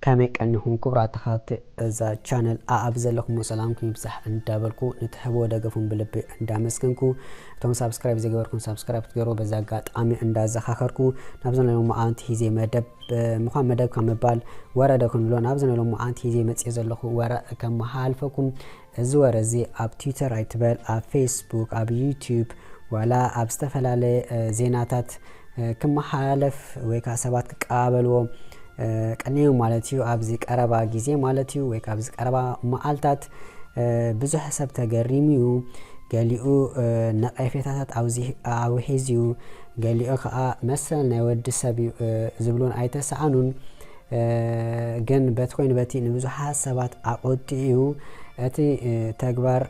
ከመይ ቀኒኹም ክቡራት ተኸታተልቲ እዛ ቻነል? ኣኣብ ዘለኹም ሰላምኩም ይብዛሕ እንዳበልኩ፣ ንትሕቦ ደገፉን ብልቢ እንዳመስገንኩ፣ እቶም ሳብስክራይብ ዘይገበርኩም ሳብስክራይብ ክትገሩ በዛ ኣጋጣሚ እንዳዘኻኸርኩ፣ ናብዚ ናይ ሎማዓንቲ ሂዜ መደብ፣ ምዃን መደብ ካብ ምባል ወረደ ክንብሎ፣ ናብዚ ናይ ሎማዓንቲ ሂዜ መጽየ ዘለኹ ወረ ከመሓላልፈኩም። እዚ ወረ እዚ ኣብ ትዊተር ኣይትበል፣ ኣብ ፌስቡክ፣ ኣብ ዩቲዩብ፣ ዋላ ኣብ ዝተፈላለየ ዜናታት ክመሓላለፍ ወይ ከዓ ሰባት ክቀባበልዎ ቀኒዮም ማለት እዩ። ኣብዚ ቀረባ ግዜ ማለት እዩ ወይ ከዓ ኣብዚ ቀረባ መዓልታት ብዙሕ ሰብ ተገሪሙ እዩ። ገሊኡ ነቐፌታታት ኣውሒዙ እዩ። ገሊኡ ከዓ መሰል ናይ ወዲ ሰብ እዩ ዝብሉን ኣይተሰኣኑን። ግን በቲ ኮይኑ በቲ ንብዙሓት ሰባት ኣቆጢ እዩ። እቲ ተግባር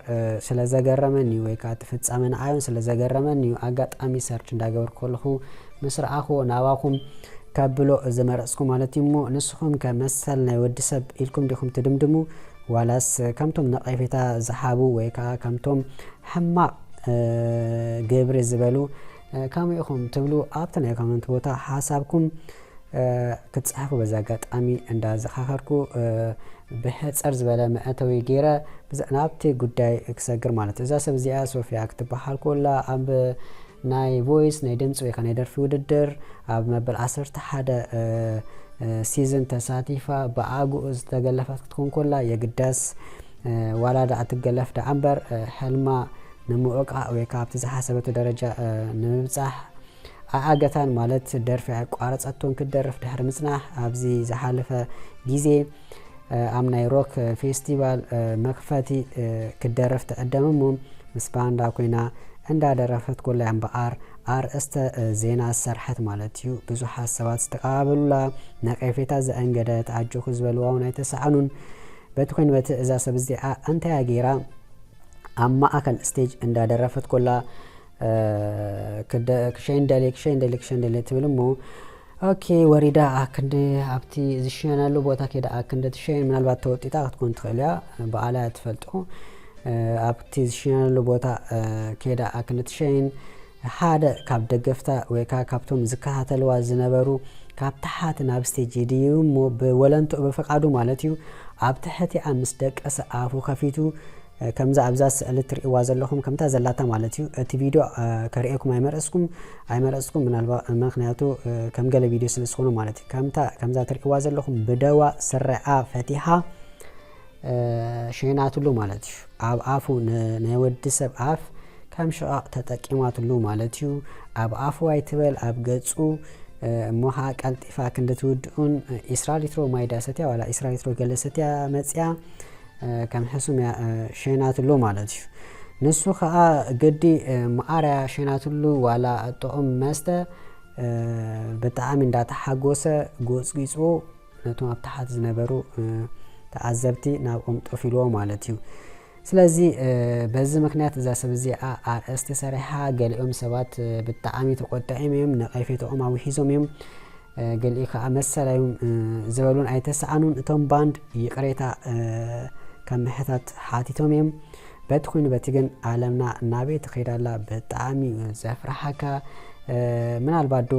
ስለ ዘገረመኒ ወይ ከዓ እቲ ፍጻመ ንዓዮም ስለ ዘገረመኒ እዩ ኣጋጣሚ ሰርች እንዳገበርኩ ከለኹ ምስ ረኣኹዎ ናባኹም ከብሎ ዝመረጽኩ ማለት እዩ። እሞ ንስኹም ከ መሰል ናይ ወዲ ሰብ ኢልኩም ዲኹም ትድምድሙ? ዋላስ ከምቶም ነቐፌታ ዝሃቡ ወይ ከዓ ከምቶም ሕማቕ ግብሪ ዝበሉ ከምኡ ኢኹም ትብሉ? ኣብቲ ናይ ኮመንት ቦታ ሓሳብኩም ክትጽሕፉ በዚ ኣጋጣሚ እንዳዘኻኸርኩ፣ ብሕጽር ዝበለ መእተዊ ገይረ ናብቲ ጉዳይ ክሰግር ማለት እዩ። እዛ ሰብ እዚኣ ሶፊያ ክትበሃል ኮላ ኣብ ናይ ቮይስ ናይ ድምፂ ወይ ከዓ ናይ ደርፊ ውድድር ኣብ መበል ዓሰርተ ሓደ ሲዝን ተሳቲፋ ብኣግኡ ዝተገለፈት ክትኮን ኮላ የግዳስ ዋላ ደኣ ትገለፍ ደኣ እምበር ሕልማ ንምውቃዕ ወይ ከዓ ኣብቲ ዝሓሰበቶ ደረጃ ንምብፃሕ ኣኣገታን ማለት ደርፊ ኣቋረጸቶን ክትደርፍ ድሕሪ ምጽናሕ ኣብዚ ዝሓለፈ ግዜ ኣብ ናይ ሮክ ፌስቲቫል መኽፈቲ ክትደርፍ ትዕደም እሞ ምስ ባንዳ ኮይና እንዳደረፈት ጎላይ እምበኣር ኣርእስተ ዜና ዝሰርሐት ማለት እዩ። ብዙሓት ሰባት ዝተቀባበሉላ ነቀፌታ ዘአንገደት ኣጆኹ ዝበልዋ እውን ኣይተሰኣኑን። በቲ ኮይኑ በቲ እዛ ሰብ እዚኣ እንታይ ገይራ ኣብ ማእከል ስቴጅ እንዳደረፈት ኮላ ክሸይን ደልየ ክሸይን ደልየ ክሸይን ደልየ ትብል እሞ ኦኬ ወሪዳ ኣክንዲ ኣብቲ ዝሸነሉ ቦታ ከይዳ ኣክንዲ ትሸይን ምናልባት ተወጢጣ ክትኮን ትኽእል እያ። ብኣላ እያ ትፈልጦ። ኣብቲ ዝሸነሉ ቦታ ከይዳ ኣክንዲ ትሸይን ሓደ ካብ ደገፍታ ወይ ከዓ ካብቶም ዝከታተልዋ ዝነበሩ ካብ ታሓት ናብ ስቴጅ ይድይቡ እሞ ብወለንትኡ ብፍቃዱ ማለት እዩ ኣብ ትሕቲኣ ምስ ደቀሰ ኣፉ ከፊቱ ከምዛ ኣብዛ ስእሊ ትርእይዋ ዘለኹም ከምታ ዘላታ ማለት እዩ። እቲ ቪድዮ ከርእየኩም ኣይመረጽኩም ኣይመረጽኩም ምናልባት ምክንያቱ ከም ገለ ቪድዮ ስለ ዝኾነ ማለት እዩ። ከምታ ከምዛ ትርእይዋ ዘለኹም ብደዋ ስረኣ ፈቲሓ ሸይናትሉ ማለት እዩ። ኣብ ኣፉ ናይ ወዲ ሰብ ኣፍ ከም ሽቓቕ ተጠቂማትሉ ማለት እዩ። ኣብ ኣፉ ኣይትበል ኣብ ገጹ እሞ ኸዓ ቀልጢፋ ክንዲ ትውድኡን ዒስራ ሊትሮ ማይ ዳ ሰትያ ዋላ ዒስራ ሊትሮ ገለ ሰትያ መጽያ ከም ሕሱም እያ ሸይናትሉ ማለት እዩ። ንሱ ኸዓ ግዲ መዓርያ ሸይናትሉ ዋላ ጥዑም መስተ ብጣዕሚ እንዳተሓጎሰ ጎጽጊጽዎ ነቶም ኣብ ታሕቲ ዝነበሩ ተዓዘብቲ ናብኦም ጠፊልዎ ማለት እዩ። ስለዚ በዚ ምክንያት እዛ ሰብ እዚኣ ኣርእስቲ ሰሪሓ ገሊኦም ሰባት ብጣዕሚ ተቆጢዖም እዮም፣ ነቐፌትኦም ኣውሒዞም እዮም። ገሊኡ ከዓ መሰላዮም ዝበሉን ኣይተሰኣኑን። እቶም ባንድ ይቕሬታ ካብ ምሕታት ሓቲቶም እዮም። በቲ ኮይኑ በቲ ግን ዓለምና ናበይ ትኸይድ ኣላ? ብጣዕሚ እዩ ዘፍርሓካ። ምናልባት ዶ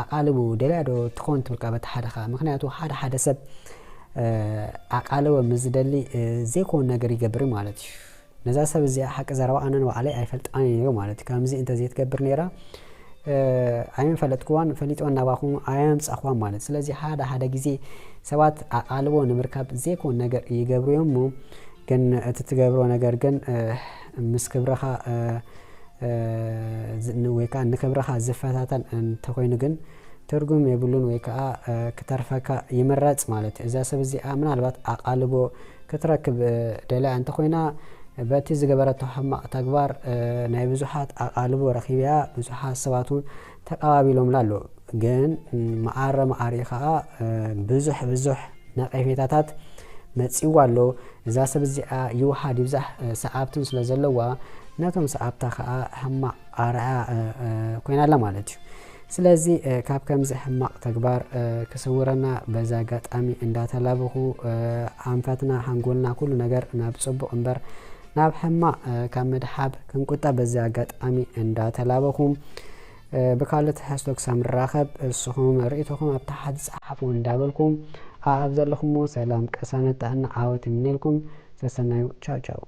ኣቓልቡ ደልያ ዶ ትኾን ትብልካ በቲ ሓደኻ። ምክንያቱ ሓደ ሓደ ሰብ ኣቓልቦ ምስ ዝደሊ ዘይኮን ነገር ይገብር ማለት እዩ። ነዛ ሰብ እዚኣ ሓቂ ዘረባ ኣነ ንባዕለይ ኣይፈልጣን እየ ነይሩ ማለት እዩ። ከምዚ እንተዘይትገብር ነይራ ኣይምፈለጥክዋን ፈሊጥዋን ናባኹም ኣየምጻኹዋን ማለት። ስለዚ ሓደ ሓደ ግዜ ሰባት ኣቓልቦ ንምርካብ ዘይኮን ነገር ይገብሩ እዮም እሞ ግን እቲ ትገብሮ ነገር ግን ምስ ክብርኻ ወይ ከዓ ንክብርኻ ዝፈታተን እንተኮይኑ ግን ትርጉም የብሉን ወይ ከዓ ክተርፈካ ይምረጽ ማለት እዩ። እዛ ሰብ እዚኣ ምናልባት ኣቓልቦ ክትረክብ ደልያ እንተኮይና በቲ ዝገበረቶ ሕማቕ ተግባር ናይ ብዙሓት ኣቓልቦ ረኺብያ ብዙሓት ሰባት እውን ተቐባቢሎምላ ኣለዉ። ግን መዓረ መዓሪ ከዓ ብዙሕ ብዙሕ ነቐፌታታት መጺዋ ኣሎ። እዛ ሰብ እዚኣ ይውሓድ ይብዛሕ ሰዓብትን ስለ ዘለዋ ነቶም ሰዓብታ ከዓ ሕማቕ ኣርኣያ ኮይና ኣላ ማለት እዩ። ስለዚ ካብ ከምዚ ሕማቕ ተግባር ክስውረና በዚ ኣጋጣሚ እንዳተላበኹ ኣንፈትና ሓንጎልና ኩሉ ነገር ናብ ጽቡቕ እምበር ናብ ሕማቕ ካብ ምድሓብ ክንቁጠብ በዚ ኣጋጣሚ እንዳተላበኹ ብካልእ ትሕዝቶ ክሳብ ንራኸብ እስኹም ርእይቶኹም ኣብ ታሕቲ ጸሓፉ እንዳበልኩም ኣብ ዘለኹሞ ሰላም፣ ቅሳነት፣ ጥዕና፣ ዓወት ይምነልኩም። ሰሰናዩ። ቻው ቻው።